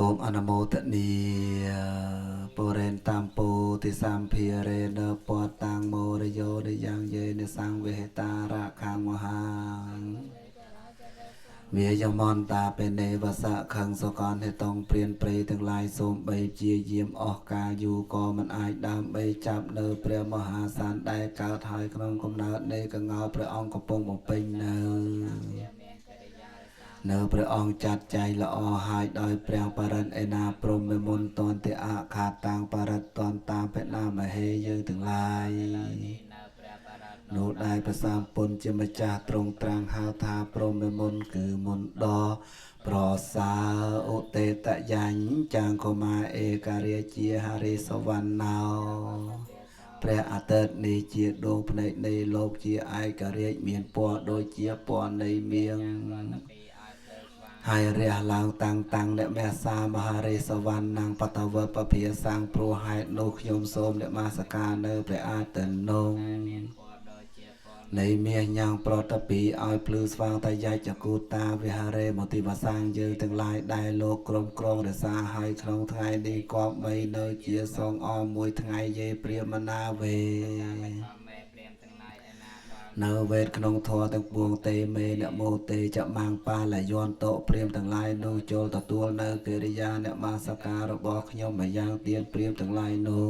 សូមអនុមោទនាបុរេនតាមពោតិសម្ភារេនពតតាំងមោរយោនយ៉ាងយេនសង្វេហតារខាងមហាវាយមន្តាបេនេវសៈខឹងសកនហេតុងព្រានព្រៃទាំងឡាយសូមបីជាយាមអស់កាលយូរក៏មិនអាចដើម្បីចាប់នៅព្រះមហាសានដែលកើតហើយក្នុងកំណើតនៃកងោព្រះអង្គកំពុងបំពេញនៅព្រះអង្គចាត់ចែងល្អហើយដោយព្រះបរិត្តឯណាព្រមមុនតន្តិអខាតាំងបរិត្តតន្តាមបណាមហេយើងទាំងឡាយនោះដែលប្រសាមពុនជាម្ចាស់ទ្រង់ត្រាំងហៅថាព្រមមុនគឺមុនដ៏ប្រសើរឧទេតយ៉ាញ់ចាងកុមារឯការាជាហរិសវណ្ណោព្រះអាទិត្យនេះជាដួងភ្នែកនៃលោកជាឯករាជ្យមានពណ៌ដូចជាពណ៌នៃមៀងហើយរះឡើងតាំងតាំងអ្នកមេសាមហារិសវណ្ណងបតវពភាសាងព្រោះហេតុនោះខ្ញុំសូមអ្នកមាសការនៅព្រះអាទិត្យនោះនៃមាសញ៉ាងប្រតពីឲ្យភ្លឺស្វាងតាយាចកូតាវិហារេមតិវសាងយើងទាំងឡាយដែលលោកក្រុមក្រងរសាហើយក្នុងថ្ងៃនេះគប្បីនៅជាសងអមមួយថ្ងៃយេព្រាមណាវេនៅវេទក្នុងធម៌ទាំងពួងទេមេនមោទេចមាងបាលយន្តោព្រាមទាំងឡាយនោះចូលទទួលនៅកិរិយាអ្នកមាសការរបស់ខ្ញុំម្យ៉ាងទៀតព្រាមទាំងឡាយនោះ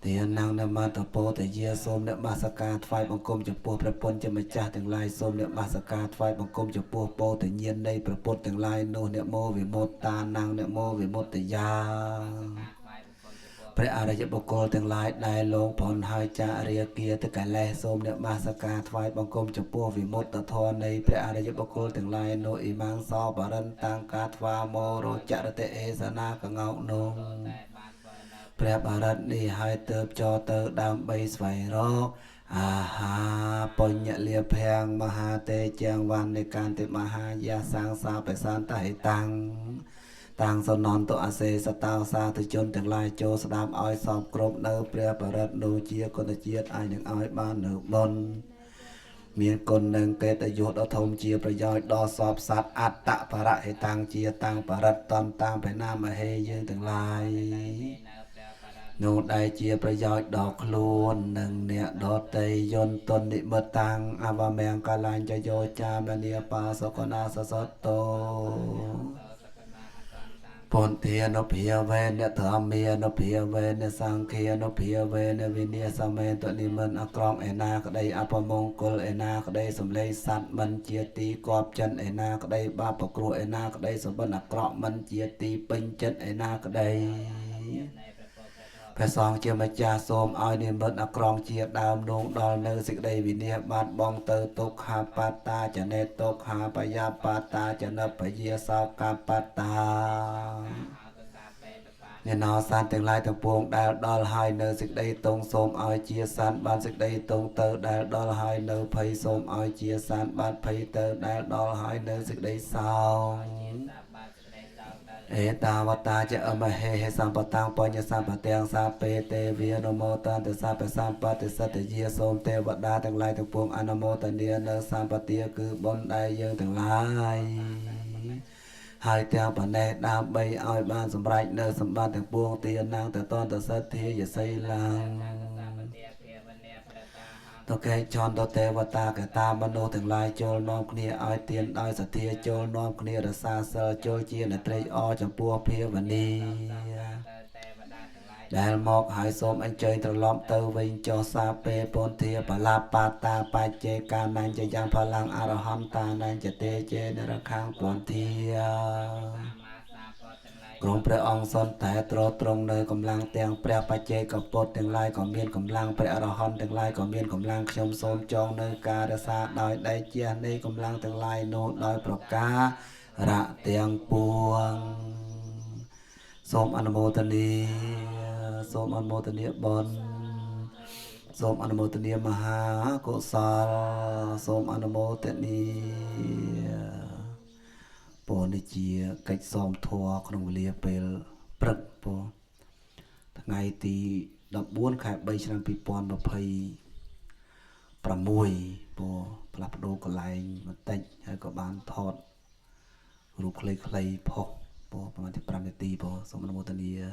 ទានងនមតពោតយាសូមអ្នកបាសការថ្វាយបង្គំចំពោះព្រះពុទ្ធជាម្ចាស់ទាំងឡាយសូមអ្នកបាសការថ្វាយបង្គំចំពោះពោធិញ្ញាណនៃព្រះពុទ្ធទាំងឡាយនោះអ្នកមោវិមុតតានងអ្នកមោវិមុតយាព្រះអរិយបុគ្គលទាំងឡាយដែលលងផុនហើយចារាគាតកលេសសូមអ្នកបាសការថ្វាយបង្គំចំពោះវិមុតតធម៌នៃព្រះអរិយបុគ្គលទាំងឡាយនោះអ៊ីម៉ាងសបរិនតាំងកាថ្វាមោរចរតិអេសនាកងោនោះព្រះបរិត្តនេះហើយទៅចរទៅដើម្បីស្វែងរកអាហាបញ្ញលាភាំងមហាទេជាងវណ្ណកាន្តិមហាយាសាងសាបិសន្តហេតាំងតាំងសនន្តអសេសតោសាធុជនទាំងឡាយចូលស្ដាប់ឲ្យសពគ្រប់នៅព្រះបរិត្តនោះជាគុណជាតិអាចនឹងឲ្យបាននៅបុណ្យមានគុណនឹងកិត្តិយសដ៏ធំជាប្រយោជន៍ដល់សពសត្វអត្តបរហេតាំងជាតាំងបរិត្តតន្តាមបេណាមហេយើងទាំងឡាយនោះដែលជាប្រយោជន៍ដល់ខ្លួននិងអ្នកដតីយន្តទុននិមិត្តតាំងអវមង្គលាញ់ចយោចាមនីបាសកណាសសតោពន្ធានុភាវេនធម្មានុភាវេនសង្ឃានុភាវេនវិនិសមេតនិមិត្តអក្រង់ឯណាក្តីអពមង្គលឯណាក្តីសំឡេងសត្វមិនជាទីគប់ចិនឯណាក្តីបាបប្រគ្រោះឯណាក្តីសម្បិនអាក្រក់មិនជាទីពេញចិត្តឯណាក្តីព្រះសង្ឃជាម្ចាស់សូមឲ្យនិមិត្តអក្រង់ជាដើមនងដល់នៅសេចក្តីវិនិច្ឆ័យបាត់បង់ទៅទុក្ខាបតាចនេទុក្ខាបយាបតាចនពយាសោកបតាអ្នកណោសានទាំងឡាយទាំងពួងដែលដល់ហើយនៅសេចក្តីតងសូមឲ្យជាសានបានសេចក្តីតងទៅដែលដល់ហើយនៅភ័យសូមឲ្យជាសានបានភ័យទៅដែលដល់ហើយនៅសេចក្តីសោអេតាវតាចអមហេហេសម្បតាំងបញ្ញសម្បទាំងសាពេទេវានមោតាន្តសពសម្បតិសតយាសូមទេវតាទាំងឡាយទាំងពួងអនុមោទនានៅសម្បទាគឺបុណ្យដែលយើងទាំងឡាយហើយទាំងប៉ុណ្ណេះដើម្បីឲ្យបានសម្រេចនៅសម្បត្តិទាំងពួងទានាងតតន្តសទ្ធាយសីឡាំងតកេចន្តទេវតាកតាមនុស្សទាំងឡាយចូលនាំគ្នាឲ្យទានដោយសទ្ធាចូលនាំគ្នារសាសិលចូលជានត្រេកអរចំពោះភាវនីដែលមកហើយសូមអញ្ជើញត្រឡប់ទៅវិញចុះសាពេពន្ធាបលាបាតាបច្ចេកានញ្ញយ៉ាងផលាំងអរហន្តានញ្ញទេចេនរខាងពន្ធាក្រុមព្រះអង្គសន្តែត្រត្រង់នៅកម្លាំងទាំងព្រះបច្ចេកពុទ្ធទាំងឡាយក៏មានកម្លាំងព្រះអរហន្តទាំងឡាយក៏មានកម្លាំងខ្ញុំសូមចងនៅការរក្សាដោយដៃជះនៃកម្លាំងទាំងឡាយនោះដោយប្រការរៈទាំងពួងសូមអនុមោទនាសូមអនុមោទនាបុណ្យសូមអនុមោទនាមហាកុសលសូមអនុមោទនាពរនេះជាកិច្ចសមធម៌ក្នុងវេលាពេលព្រឹកពរថ្ងៃទី14ខែ3ឆ្នាំ2026ពរផ្លាស់ប្ដូរកន្លែងបន្តិចហើយក៏បានថត រូបខ្លីៗផុសពោប្រហែលជា5នាទីពោសូមអនុមោទនា។